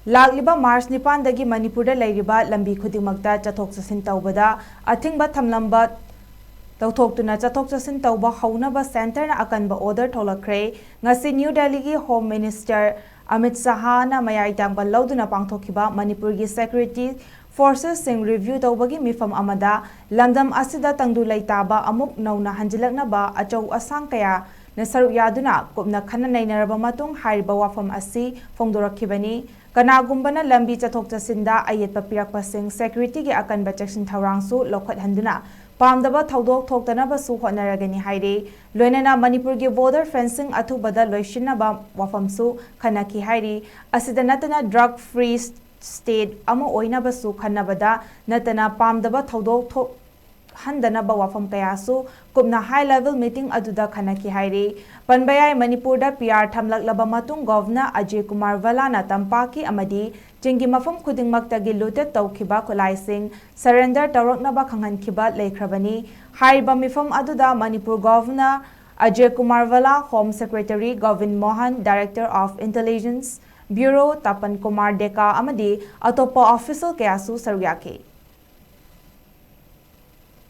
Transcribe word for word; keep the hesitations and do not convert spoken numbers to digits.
ꯂꯥꯛꯂꯤꯕ ꯃꯥꯔꯆ ꯅꯤꯄꯥꯟꯗꯒꯤ ꯃꯅꯤꯄꯨꯔꯗ ꯂꯩꯔꯤꯕ ꯂꯝꯕꯤ ꯈꯨꯗꯤꯡꯃꯛꯇ ꯆꯠꯊꯣꯛ ꯆꯠꯁꯤꯟ ꯇꯧꯕꯗ ꯑꯊꯤꯡꯕ ꯊꯝꯂꯝꯕ ꯂꯧꯊꯣꯛꯇꯨꯅ ꯆꯠꯊꯣꯛ ꯆꯠꯁꯤꯟ ꯇꯧꯕ ꯍꯧꯅꯕ ꯁꯦꯟꯇꯔꯅ ꯑꯀꯟꯕ ꯑꯣꯔꯗꯔ ꯊꯣꯛꯂꯛꯈ꯭ꯔꯦ꯫ ꯉꯁꯤ ꯅ꯭ꯌꯨ ꯗꯦꯜꯂꯤꯒꯤ ꯍꯣꯝ ꯃꯤꯅꯤꯁꯇꯔ ꯑꯃꯤꯠ ꯁꯍꯥꯅ ꯃꯌꯥꯏ ꯇꯥꯡꯕ ꯂꯧꯗꯨꯅ ꯄꯥꯡꯊꯣꯛꯈꯤꯕ ꯃꯅꯤꯄꯨꯔꯒꯤ ꯁꯦꯀ꯭ꯌꯨꯔꯤꯇꯤ ꯐꯣꯔꯁꯦꯁꯁꯤꯡ ꯔꯤꯚ꯭ꯌꯨ ꯇꯧꯕꯒꯤ ꯃꯤꯐꯝ ꯑꯃꯗ ꯂꯝꯗꯝ ꯑꯁꯤꯗ ꯇꯪꯗꯨ ꯂꯩꯇꯥꯕ ꯑꯃꯨꯛ ꯅꯧꯅ ꯍꯟꯖꯤꯜꯂꯛꯅꯕ ꯑꯆꯧ ꯑꯁꯥꯡ ꯀꯌꯥꯅ ꯁꯔꯨꯛ ꯌꯥꯗꯨꯅ ꯀꯨꯞꯅ ꯈꯟꯅ ꯅꯩꯅꯔꯕ ꯃꯇꯨꯡ ꯍꯥꯏꯔꯤꯕ ꯋꯥꯐꯝ ꯑꯁꯤ ꯐꯣꯡꯗꯣꯔꯛꯈꯤꯕꯅꯤ꯫ ꯀꯅꯥꯒꯨꯝꯕꯅ ꯂꯝꯕꯤ ꯆꯠꯊꯣꯛ ꯆꯠꯁꯤꯟꯗ ꯑꯌꯦꯠꯄ ꯄꯤꯔꯛꯄꯁꯤꯡ ꯁꯦꯀ꯭ꯌꯨꯔꯤꯇꯤꯒꯤ ꯑꯀꯟꯕ ꯆꯦꯛꯁꯤꯟ ꯊꯧꯔꯥꯡꯁꯨ ꯂꯧꯈꯠꯍꯟꯗꯨꯅ ꯄꯥꯝꯗꯕ ꯊꯧꯗꯣꯛ ꯊꯣꯛꯇꯅꯕꯁꯨ ꯍꯣꯠꯅꯔꯒꯅꯤ ꯍꯥꯏꯔꯤ꯫ ꯂꯣꯏꯅꯅ ꯃꯅꯤꯄꯨꯔꯒꯤ ꯕꯣꯔꯗꯔ ꯐꯦꯟꯁꯤꯡ ꯑꯊꯨꯕꯗ ꯂꯣꯏꯁꯤꯟꯅꯕ ꯋꯥꯐꯝꯁꯨ ꯈꯟꯅꯈꯤ ꯍꯥꯏꯔꯤ꯫ ꯑꯁꯤꯗ ꯅꯠꯇꯅ ꯗ꯭ꯔꯒ ꯐ꯭ꯔꯤ ꯁ꯭ꯇꯦꯠ ꯑꯃ ꯑꯣꯏꯅꯕꯁꯨ ꯈꯟꯅꯕꯗ ꯅꯠꯇꯅ ꯄꯥꯝꯗꯕ ꯊꯧꯗꯣꯛ ꯊꯣꯛ ꯍꯟꯗꯅꯕ ꯋꯥꯐꯝ ꯀꯌꯥꯁꯨ ꯀꯨꯞꯅ ꯍꯥꯏ ꯂꯦꯚꯦꯜ ꯃꯤꯇꯤꯡ ꯑꯗꯨꯗ ꯈꯟꯅꯈꯤ ꯍꯥꯏꯔꯤ꯫ ꯄꯟꯕ ꯌꯥꯏ, ꯃꯅꯤꯄꯨꯔꯗ ꯄꯤ ꯑꯥꯔ ꯊꯝꯂꯛꯂꯕ ꯃꯇꯨꯡ ꯒꯣꯚꯔꯅꯔ ꯑꯖꯌ ꯀꯨꯃꯥꯔ ꯚꯜꯂꯥꯅ ꯇꯝꯄꯥꯛꯀꯤ ꯑꯃꯗꯤ ꯆꯤꯡꯒꯤ ꯃꯐꯝ ꯈꯨꯗꯤꯡꯃꯛꯇꯒꯤ ꯂꯨꯇꯦꯠ ꯇꯧꯈꯤꯕ ꯈꯨꯠꯂꯥꯏꯁꯤꯡ ꯁꯔꯦꯟꯗꯔ ꯇꯧꯔꯛꯅꯕ ꯈꯪꯍꯟꯈꯤꯕ ꯂꯩꯈ꯭ꯔꯕꯅꯤ꯫ ꯍꯥꯏꯔꯤꯕ ꯃꯤꯐꯝ ꯑꯗꯨꯗ Manipur governor Ajay Kumar Bhalla, home secretary ꯒꯣꯕꯤꯟ Mohan, director of intelligence bureau Tapan Kumar Deka ꯑꯃꯗꯤ ꯑꯇꯣꯞꯄ ꯑꯣꯐꯤꯁꯤꯌꯦꯜ ꯀꯌꯥꯁꯨ ꯁꯔꯨꯛ ꯌꯥꯈꯤ꯫